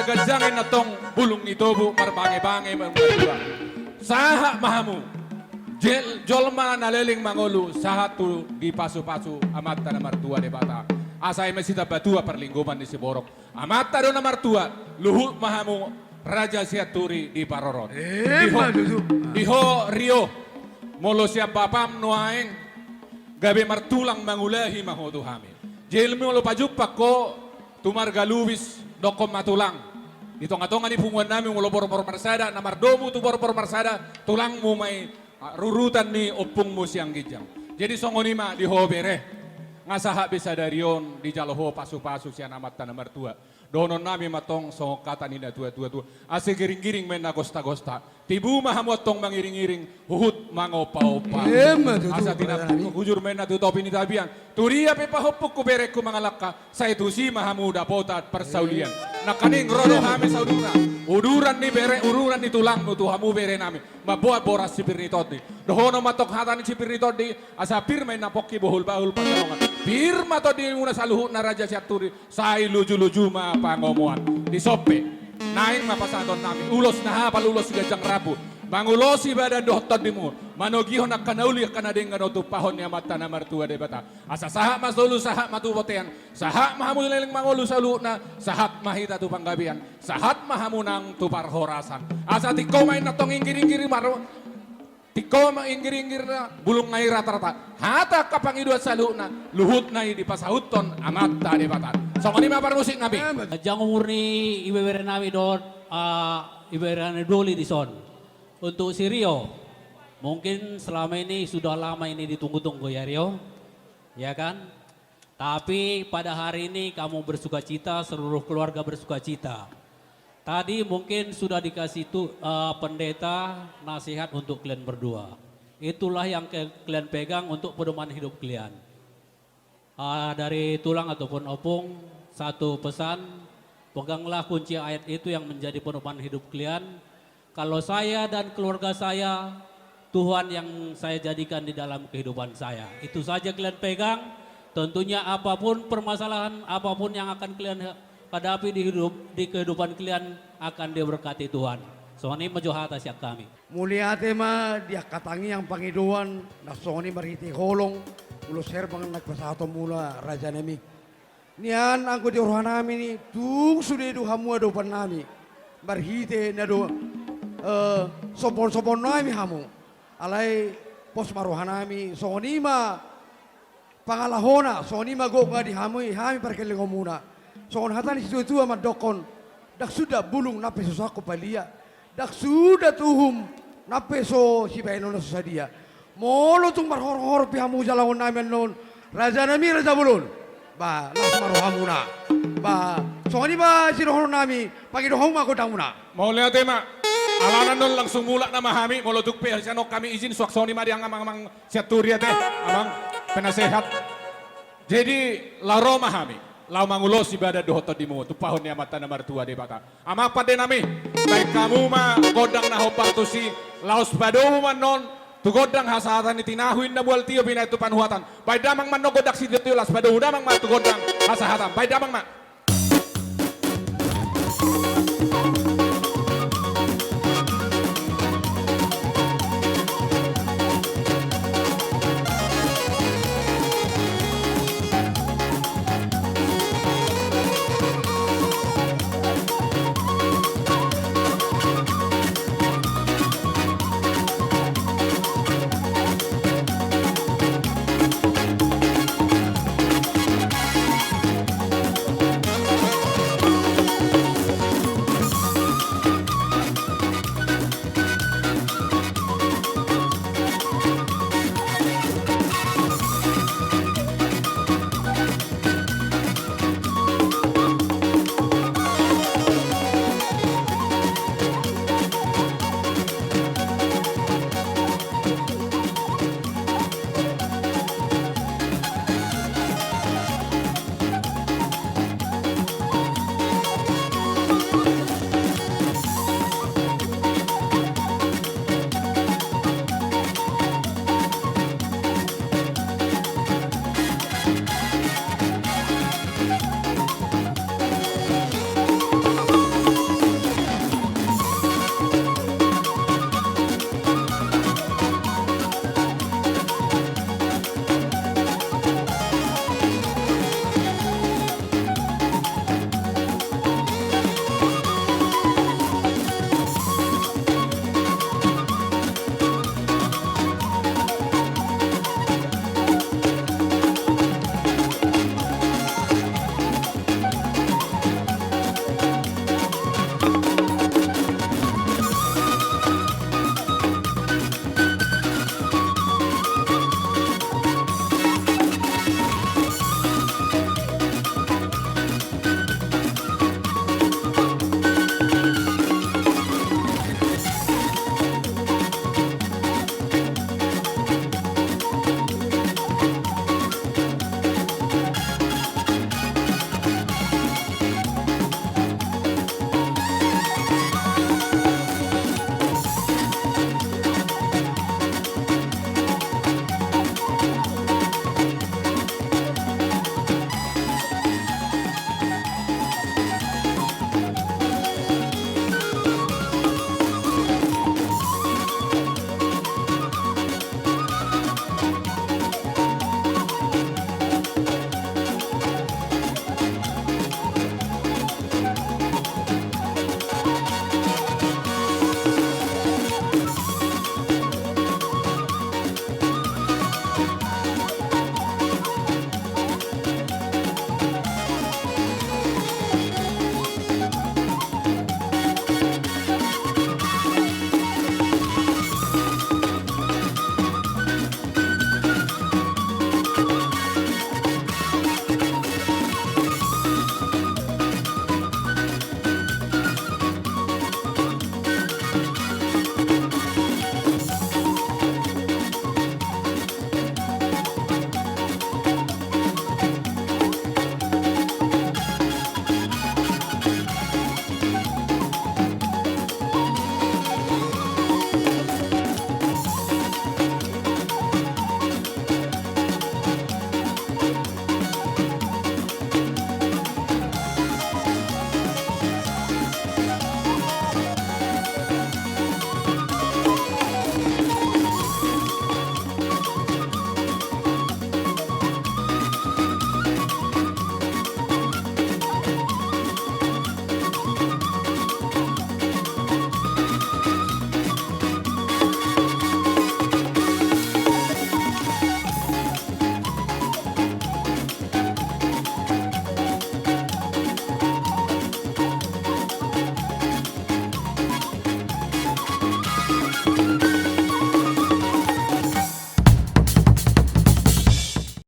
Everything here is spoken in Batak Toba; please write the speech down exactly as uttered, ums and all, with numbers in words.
ganjang i antong bulung ni tobu marbangebange martua. Sahat ma hamu jel-, jolma na leleng mangolu sahat tu dipasupasu Amanta na martua Debata. Asa i ma sitambatua parlinggoman ni siborok. Amanta do na martua, luhut ma hamu Raja Sianturi di parorot. Di ho, di ho Rio, molo sian bapam nuaeng gabe martulang mangulahi ma ho tu hami. Jel molo pajumpang ho tu marga Lubis dokkon ma tulang. Di tongatonga ni punguan nami molo borboru marsada na mardomu tu borboru marsada, tulangmu ma i, ah, rurutan ni ompungmu sian ginjang. Jadi songon i ma di ho bere, nga sahat be sadari on dijalo ho pasupasu sian Amanta na martua. Dohonon nami ma antong songon hata ni natuatua, asa giringgiring ma inna gostagosta. Tibu ma hamu antong mangiringiring, huhut mangompaompa. Asa tinapungku hujur ma inna tu topi ni tapian. Tudia pe pahompungku berengku mangalangka, sai tusi ma hamu dapotan parsaulian. Nangkaning ro do hami saudara, uduran ni bere, uduran ni tulangmu tu hamu bere nami. Mamboan boras sipir ni tondi. Dohonon ma antong hata ni sipir ni tondi, asa pir ma inna pongki bohulbahul pansalongan. Pir ma tondimuna saluhutna Raja Sianturi, sai lujuluju ma pangomoan. Dison pe, naeng ma pasahaton nami ulos na hapal, ulos si ganjang rambu, mangulosi badan dohot tondimu, manogihon angka na uli angka na denggan on tumpahon ni Amanta na martua Debata. Asa sahat ma solu, sahat ma tu bontean, sahat ma hamu leleng mangolu saluhutna, sahat ma hita tu panggabean, sahat ma hamu nang tu parhorasan. Asa tingko ma inna antong inggiringgir mar-, tingko ma inggiringgirna bulung na i ratarata. Hata angka pangidoan saluhutna, luhutna i dipasahuthon Amanta Debata. Songon i ma parmusik nami. Ganjang umur ni ibebere nami dohot, ah, ibebere nami doli dison. Untuk si Rio, mungkin selama ini sudah lama ini ditunggu-tunggu ya Rio, ya kan? Tapi pada hari ini kamu bersukacita, seluruh keluarga bersukacita. Tadi mungkin sudah dikasih tu, eh, pendeta nasihat untuk kalian berdua. Itulah yang ke-, kalian pegang untuk pedoman hidup kalian. Ah, dari tulang ataupun opung, satu pesan, peganglah kunci ayat itu yang menjadi pedoman hidup kalian. Kalau saya dan keluarga saya, Tuhan yang saya jadikan di dalam kehidupan saya. Itu saja kalian pegang. Tentunya apapun permasalahan, apapun yang akan kalian hadapi di hidup, di kehidupan kalian akan diberkati Tuhan. Songon i ma jo hata sian hami. Mauliate ma di angka tangiang pangidoan na songon i marhite holong ulos herbang na pasahatonmuna raja nami. Nian anggo di roha nami ni tung sude do hamu adopan nami marhite na do, eh, sombon-sombon nami hamu. Alai pos ma roha nami, songon i ma pangalahona, songon i ma gok nga di hami, hami parkelengonmuna. Songon hata ni situatua mandokkon, ndang suda bulung nang pe so sangkop palia, ndang suda tuhum nang pe so sibahenon na so sadia. Molo tung marhorhor pe hamu jaloon nami annon, raja nami raja bolon. Ba, las ma rohamuna. Ba, songon i ma sidohonon nami, pangido hamu ma gondangmuna. Mauliate ma. Alana annon langsung mulak nama hami, molo tung pe sian on hami izin, suang songon i ma di amang-amang Sianturi ate, amang penasehat. Jadi, laho ro ma hami, laho mangulosi badan dohot tondimu, tumpahon ni Amanta na martua Debata. Amang pande nami, baen hamu ma gondang na hombar tusi, laos padomu ma annon tu gondang hasahatan ni tinahu, inna mual tio, binaen tu panuhatan. Baen damang ma annon gondang sitio-tio, laos padomu damang ma tu gondang hasahatan. Baen damang ma.